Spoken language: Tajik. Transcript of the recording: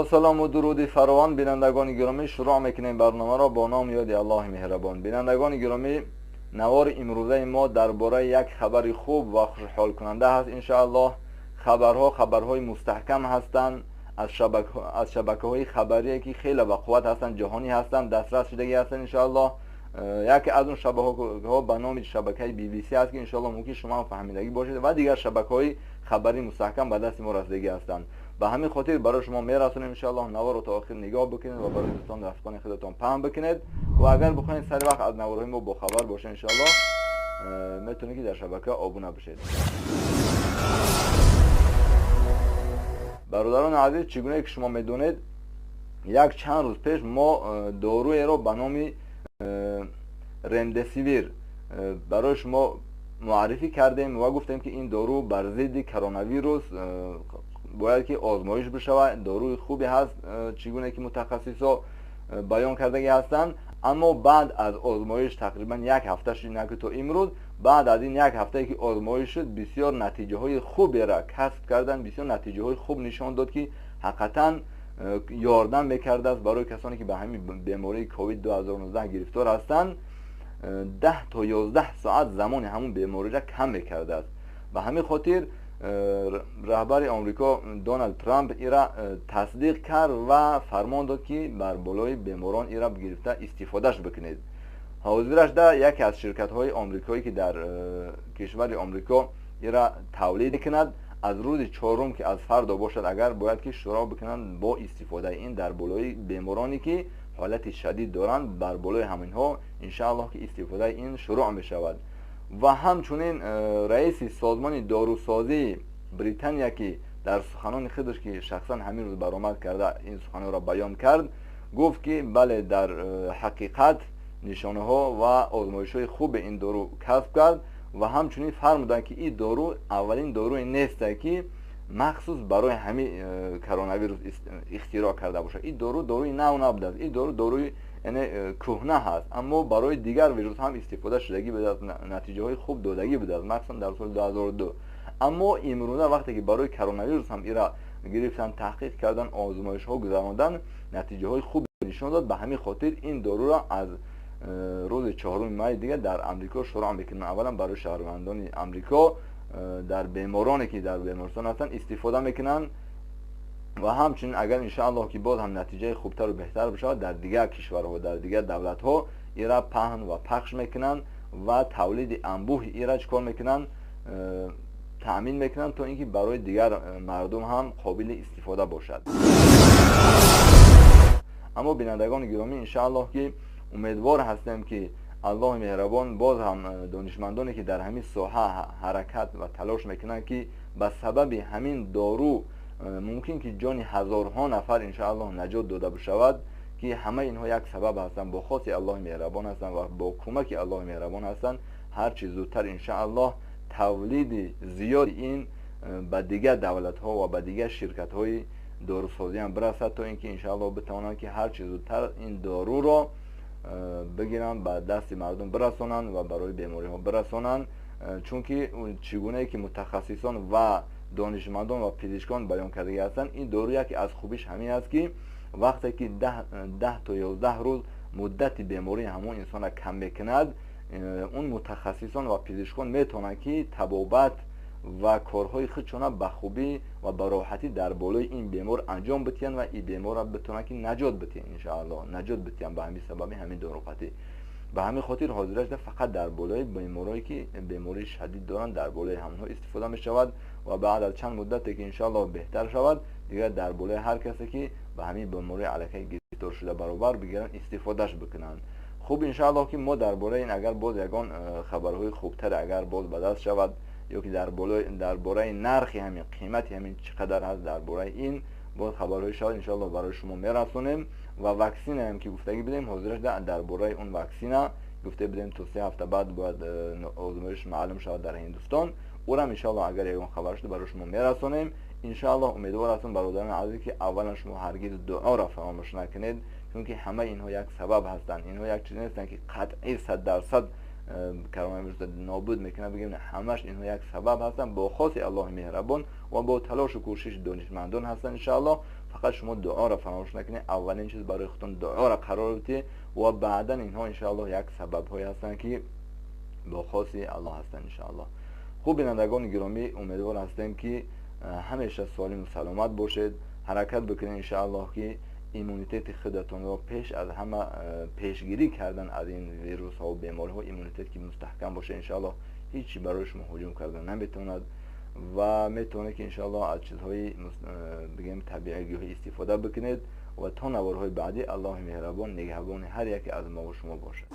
Бо салому дуруди фаровон, бинандагони гиромӣ, шурӯъ мекунем барномаро бо номи ёди Аллоҳи меҳрабон. Бинандагони гиромӣ, навори имрӯзаи мо дар бораи як хабари хуб ва хушҳолкунанда ҳаст. Иншоаллоҳ хабарҳо хабарҳои мустаҳкам ҳастанд, аз шабакаҳои хабарие ки хеле бақувват ҳастанд, ҷаҳонӣ ҳастанд, дастрас шудагӣ ҳастанд. Иншоаллоҳ яке аз он шабакаҳо ба номи шабакаи BBC аст, ки иншоаллоҳ мумкин шумо ҳам фаҳмидагӣ бошед, ва дигар шабакаҳои хабарии мустаҳкам ба дасти мо расидагӣ ҳастанд. Ба ҳамин хотир барои шумо мерасонем. Иншоаллоҳ наворро то охир нигоҳ бикунед ва барои дӯстон рафиқони худатон паҳн бикунед, ва агар бихоҳед сари вақт аз наворҳои мо бохабар бошед, иншоаллоҳ метавонед ки дар шабака обуна бишед. Бародарони азиз, чӣ гуна ки шумо медонед, як чанд рӯз пеш мо доруеро ба номи ремдесивир барои шумо муаррифӣ кардем ва гуфтем, ки ин дору бар зидди коронавирус бояд ки озмоиш бишавад, доруи хубе ҳаст, чӣ гуна ки мутахассисҳо баён кардагӣ ҳастанд. Аммо баъд аз озмоиш тақрибан як ҳафта шуд, на ки то имрӯз, баъд аз ин як ҳафтае ки озмоиш шуд, бисёр натиҷаҳои хуберо касб карданд, бисёр натиҷаҳои хуб нишон дод, ки ҳақиқатан ёрдам мекардааст барои касоне ки ба ҳамин бемории ковид 2019 гирифтор ҳастанд. 10 то 11 соат замони ҳамун бемориро кам мекардааст. Ба ҳамин хотир раҳбари Омрико Доналд Трамп ира тасдиқ кард ва фармон дод, ки бар болои беморон ира гирифта истифодаш бикунед. Ҳозирашда яке аз ширкатҳои омрикоӣ, ки дар кишвари Омрико ира тавлид мекунад, аз рӯзи чорум, ки аз фардо бошад, агар бояд ки шурӯъ бикунанд бо истифодаи ин дар болои бемороне ки ҳолати шадид доранд, бар болои ҳаминҳо иншааллоҳ ки истифодаи ин шурӯъ мешавад. Ва ҳамчунин раиси созмони дорусозии Британия, ки дар суханони худаш, ки шахсан ҳамин рӯз баромад карда ин суханонро баён кард, гуфт, ки бале, дар ҳақиқат нишонаҳо ва озмоишҳои хуби ин дору касб кард, ва ҳамчунин фармуданд, ки ин дору аввалин доруе несте, ки махсус барои ҳамин коронавирус ихтироъ карда бошад. Ин дору доруи нав набудааст, ин дору доруи яъне кӯҳна ҳаст, аммо барои дигар вирус ҳам истифода шудагӣ будааст, натиҷаҳои хуб додагӣ будааст, махсусан дар соли 2002. Аммо имрӯза вақте ки барои коронавирус ҳам ира гирифтан, таҳқиқ кардан, озмоишҳо гузарондан, натиҷаҳои хуб нишон дод. Ба ҳамин хотир ин доруро аз рӯзи 4 май дига дар Амрико шурӯъ мекунанд. Аввалан барои шаҳрвандони Амрико, дар бемороне ки дар бемористон ҳастанд, истифода мекунанд, ва ҳамчунин агар иншааллоҳ ки боз ҳам натиҷаи хубтару беҳтар бишавад, дар дигар кишварҳо, дар дигар давлатҳо ира паҳн ва пахш мекунанд ва тавлиди анбӯҳи ира чӣ кор мекунанд, таъмин мекунанд, то ин ки барои дигар мардум ҳам қобили истифода бошад. Аммо, бинандагони гиромӣ, иншааллоҳ ки умедвор ҳастем, ки Аллоҳи меҳрабон боз ҳам донишмандоне ки дар ҳамин соҳа ҳаракат ва талош мекунанд, ки ба сабаби ҳамин дору мумкин ки ҷони ҳазорҳо нафар иншааллоҳ наҷот дода бишавад, ки ҳамаи инҳо як сабаб ҳастанд, бо хоси Аллоҳи меҳрабон ҳастанд ва бо кӯмаки Аллоҳи меҳрабон ҳастанд, ҳарчи зудтар иншааллоҳ тавлиди зиёди ин ба дигар давлатҳо ва ба дигар ширкатҳои дорусозӣ ҳам бирасад, то ин ки иншааллоҳ битавонанд, ки ҳарчи зудтар ин доруро бигиранд, ба дасти мардум бирасонанд ва барои бемориҳо бирасонанд. Чунки чӣ гунае ки мутахассисон ва донишмандон ва пизишкон баён кардагӣ ҳастанд, ин дору яке аз хубиш ҳамин аст, ки вақте ки 10 то 11 рӯз муддати бемории ҳамон инсонро кам мекунад, он мутахассисон ва пизишкон метавонанд, ки табобат ва корҳои худшона ба хубӣ ва ба роҳатӣ дар болои ин бемор анҷом битиҳанд ва ин беморро битавонанд, ки наҷот битиҳанд, иншааллоҳ наҷот битиҳанд ба ҳамин сабаби ҳамин доруқатӣ. Ба ҳамин хотир ҳозирашда фақат дар болои беморое ки бемории шадид доранд, дар болои ҳамонҳо истифода мешавад, ва баъд аз чанд муддате ки иншааллоҳ беҳтар шавад, дигар дар болои ҳар касе ки ба ҳамин бемории аллакай гирифтор шуда баробар бигиранд, истифодаш бикунанд. Хуб, иншааллоҳ ки мо дар бораи ин агар боз ягон хабарҳои хубтаре агар боз ба даст шавад, ё ки дар бораи нархи ҳамин, қимати ҳамин чӣ қадар ҳаст, дар бораи ин боз хабарҳои шавад, иншоаллоҳ барои шумо мерасонем. Ва ваксинаам ки гуфтагӣ будем, ҳозираш дар бораи он ваксина гуфта будем, то 3 ҳафта баъд бояд озмоиш маълум шавад дар Ҳиндустон. Урам иншоаллоҳ агар ягон хабар шуд, барои шумо мерасонем. Иншоаллоҳ умедвор ҳастам, бародарони азиз, ки аввалан шумо ҳаргиз дуоро фаромӯш накунед, чунки ҳамаи инҳо як сабаб ҳастанд. Инҳо як чиз нестанд, ки қатъӣ 100% коронавирусро нобуд мекунад бигем. Ҳамаш инҳо як сабаб ҳастанд, бо хоси Аллоҳи меҳрабон ва бо талошу кӯшиши донишмандон ҳастанд, иншоаллоҳ. Фақат шумо дуоро фаромӯш накунед. Аввалин чиз барои худтон дуоро қарор бидиҳед ва баъдан инҳо, иншоаллоҳ, як сабабҳое ҳастанд, ки бо хоси Аллоҳ ҳастанд, иншоаллоҳ. Хуб, бинандагони гиромӣ, умедвор ҳастем, ки ҳамеша солиму саломат бошед. Ҳаракат бикунед, иншоаллоҳ, ки иммунитети худатонро пеш аз ҳама пешгирӣ кардан аз ин вирусҳо ва бемориҳо, иммунитет ки мустаҳкам бошад, иншоаллоҳ, ҳеҷ барои шумо ҳуҷум кардан наметавонад ва метавонед, ки иншоаллоҳ, аз чизҳои, бигем, табиӣ, гиёҳӣ истифода бикунед. Ва то наворҳои баъдӣ Аллоҳи меҳрабон нигаҳбони ҳар яке аз мову шумо бошад.